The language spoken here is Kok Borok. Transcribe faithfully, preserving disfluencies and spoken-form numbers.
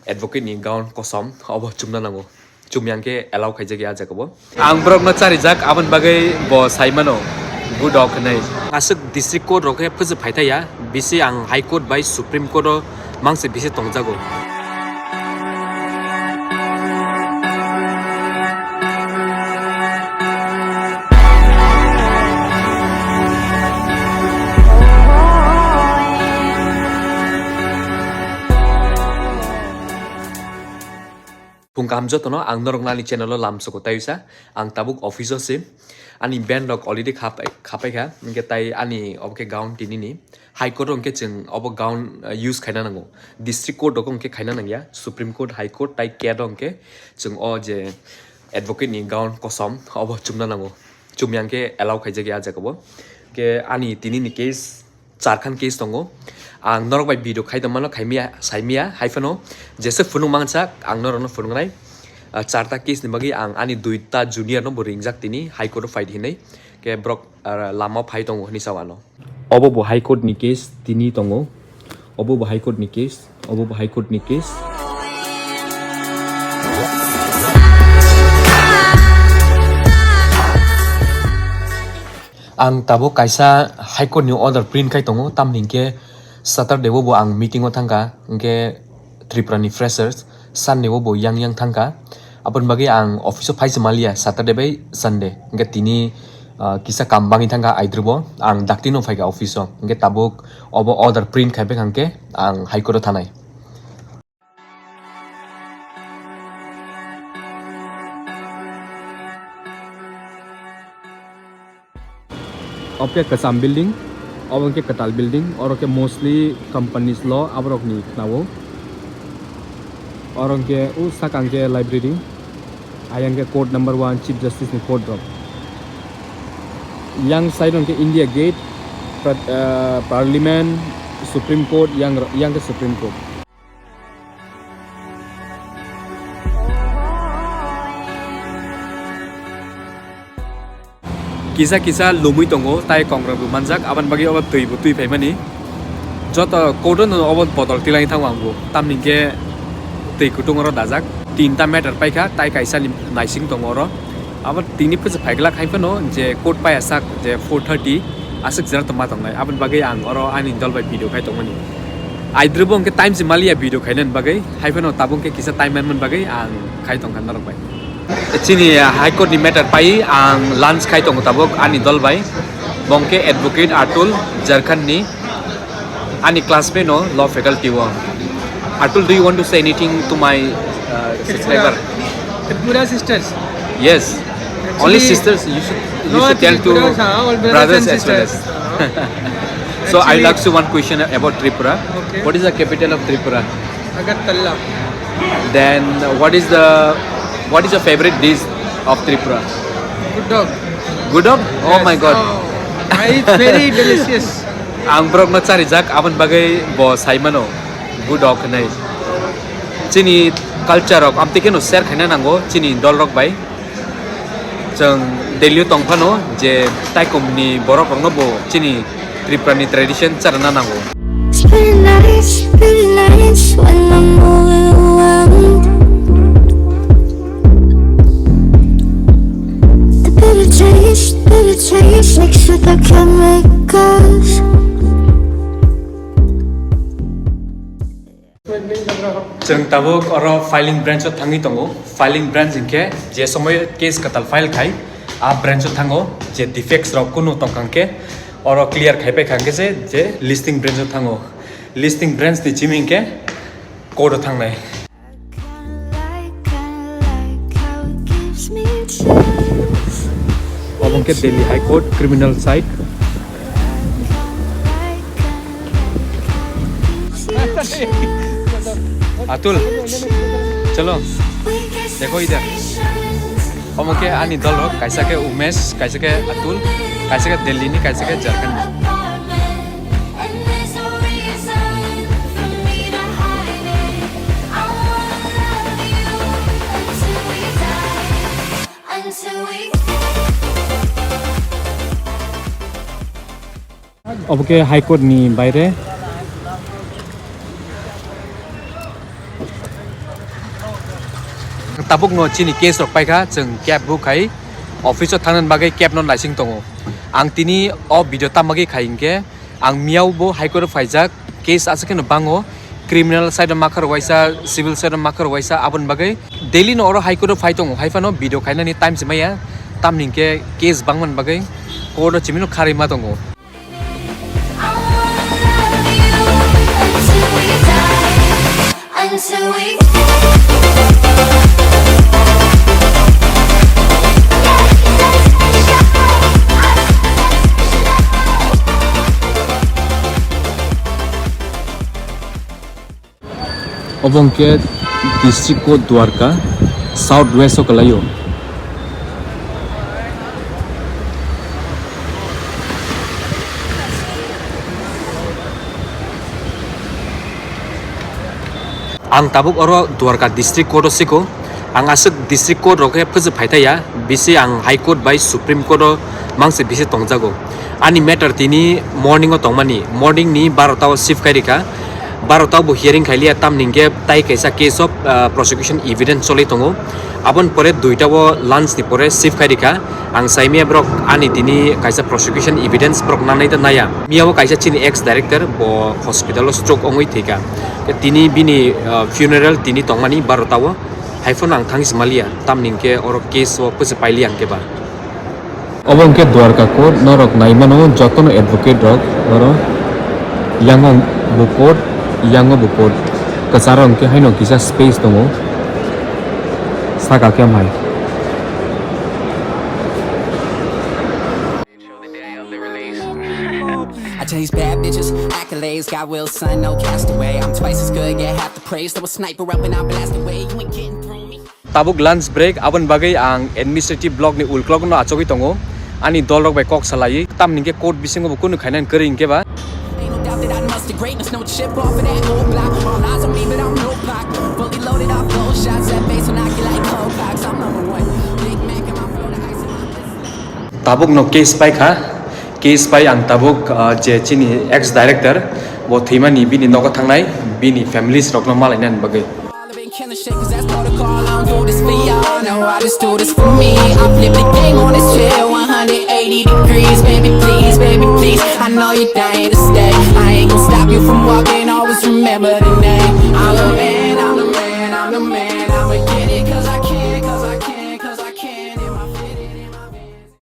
advocate ni gown kosom obo chumna nango. Chumyang khe allow khaijak ya jaga bo. Ang borok no charijak, aboni bagwi bo sai mano, good dog hinwi. Aswk district court rok khe phwswk phaithai ya, bisi ang high court bai supreme court o mangse bisi tongjago. Phung kaham jotono, ang norokno ani channel o lamsoko taiwisa. Ang tabuk office o se. Ani band rok already khapai, khapai kha. Hingke tai ani obo khe gown tini ni. High court o hingke chwng obo gown, uh, use khaina nango. District court rok hingke khaina nangya. Supreme Court, High Court tai cat o hingke chwng o je advocate ni gown kosom obo chumna nango. Chumyang khe allow khaijak ya jaga bo. Hingke ani tini ni case charkhan case tongo. Ang norok bai video khai tongmano, khaimiya, saimiya, hai phano jesa phunuk mansa, ang norokno phunuknai. Ah, charta case ni bagwi ang ani duita junior no bo ringjak tini, High Court o fight hinwi. Khe borok, ah, lama o phai tongo hinwi sao ano. Obo bo High Court ni case tini tongo. Obo bo High Court ni case. Obo bo High Court ni case. Ang tabuk kaisa High Court ni order print khai tongo, tamni hingke Saturday o bo ang meeting o thangkha, hingke Tripura ni freshers, Sunday o bo yang yang thangkha. Aboni bagwi ang office o phai se maliya, Saturday bai Sunday, hingke tini, ah, kisa kam bangwi thangkha Aidrobo, ang dakti no phaikha office o, hingke tabuk obo order print khai bai hingke ang High Court o thanai. Obo khe kwcham building, obo khe kwtal building, oro khe mostly companies lo aborok ni khna o. Oro khe o saka khe library, ayang khe court number one, Chief Justice ni court rok. Yang side o khe India Gate, pra-, ah, Parliament, Supreme Court, yang, yang khe Supreme Court. Kisa kisa lumui tongo, tai kongrok bo manjak, aboni bagwi obo twi bo twi phaimani. Joto court o no obo bodol tilai thango ang bo. Tamni hingke twi kutung oro dajak. Tinta matter paikha, tai kaisa ni naising tongo oro. Abo tini phwsa phaiglak hai phano je court paiya sak je four thirty aswk jera tongma tongnai. Aboni bagwi ang oro ani dol bai video khai tongmani. Aidrobo hingke time se maliya video khainani bagwi, hai phano tabuk hingke kisa time manmani bagwi ang khai tongkha norok bai. Chini High Court ni matter pai ang lunch khai tongo tabuk ani dol bai. Bo hingke advocate Atul, Jharkhand ni, ani classmate no law faculty o. Atul, do you want to say anything to my, uh, subscriber? Tripura sisters. Yes. Only sisters. You should, you should tell to brothers as well as. So I will ask you one question about Tripura. Okay. What is the capital of Tripura? Agartala. Then what is the, what is your favorite dish of Tripura? Good dog. Good dog? Oh my God. It's very delicious. Ang borok no charijak, aboni bagwi bo sai mano. Good dog hinwi. Chini culture rok amtwi kheno share khaina nango chini dol rok bai. Chwng Delhi o tong phano je taikom ni borok rok no bo chini Tripura ni tradition charana nango. It's been nice, been nice when I'm all alone. The bitter taste, bitter taste mixed with the chemicals. Chwng tabuk oro filing branch o thangwi tongo. Filing branch hinkhe je somoy case kwtal file khai, a branch o thango, je defects rok kunu tongkha hinkhe oro clear khai paikha hinkhe se je listing branch o thango. Listing branch ni chimi hinkhe court o thangnai. Obo hinkhe Delhi High Court criminal side. Atul, चलो, देखो इधर। Omo khe ani dol rok, kaisa khe Umesh, kaisa khe Atul, kaisa khe Delhi ni, kaisa khe Jharkhand ni. Obo khe High Court ni baire. Tabuk no chini case rok paikha, chwng cab book khai office o thangna bagwi cab no naising tongo. Ang tini o video tam bagwi khai hinkhe, ang miyao bo High Court o phaijak, case aswk kheno bango, criminal side o makha rok waisa, civil side o makha rok waisa, aboni bagwi daily no oro High Court o phai tongo, hai phano video khainani time se maya, tamni hinkhe case bangmani bagwi court o chimino kharwi ma tongo. Obo hwnkhe district court Dwarka, South West o kwlaio. Ang tabuk oro Dwarka district court o siko. Ang aswk district court rok khe phwswk phaithaiya, bisi ang High Court bai Supreme Court o mangse bisi tongjago. Ani matter tini morning o tongmani, morning ni barota o shift khai rikha. Barota o bo hearing khailiya, tamni hinkhe tai kaisa case of, ah, prosecution evidence choli tongo. Aboni pore duita o lunch ni pore shift khai rikha. Ang saimaya borok ani tini kaisa prosecution evidence borok nanai ta naya. Miya o kaisa chini ex director bo hospital o stroke ongwi thwikha. Tini bini, ah, funeral tini tongmani barota o. Hai phano ang thangsi maliya, tamni hinkhe oro case o phwswk pailiya hinkhe ba. Obo hinkhe Dwarka court, norok nai mano jotono advocate rok oro, yango bo court, yango bo court, kwcharo hinkhe haino kisa space tongo, saka khe mai. I chase bad bitches, accolades, got Wilson, no castaway. I'm twice as good, get half the praise. Throw a sniper up and I blast away. You ain't getting through me. Tabuk lunch break, aboni bagwi ang administrative block ni ulklok no achogwi tongo. Ani dol rok bai kok salaiwi, tamni hinkhe court bisingo bo kunu khainani kwrwi hinkhe ba. Ain't no doubt that I must the greatness, no chip off of that old block. All eyes on me, but I'm no Pac. Fully loaded off gold shots, that bass when I get like cold cocks. I'm number one. Big Mac in my flow, the ice in my wrist. Tabuk no case paikha, case pai ang tabuk, ah, je chini ex director bo thwimani bini nogo thangnai, bini families rokno malainani bagwi. All been killing shit, 'cause that's protocol. I don't do this for y'all, no, I just do this for me. I flip the game on this chair, one hundred eighty degrees. Baby, please, baby, please, I know you're dying to stay. I ain't gonna stop you from walking, always remember the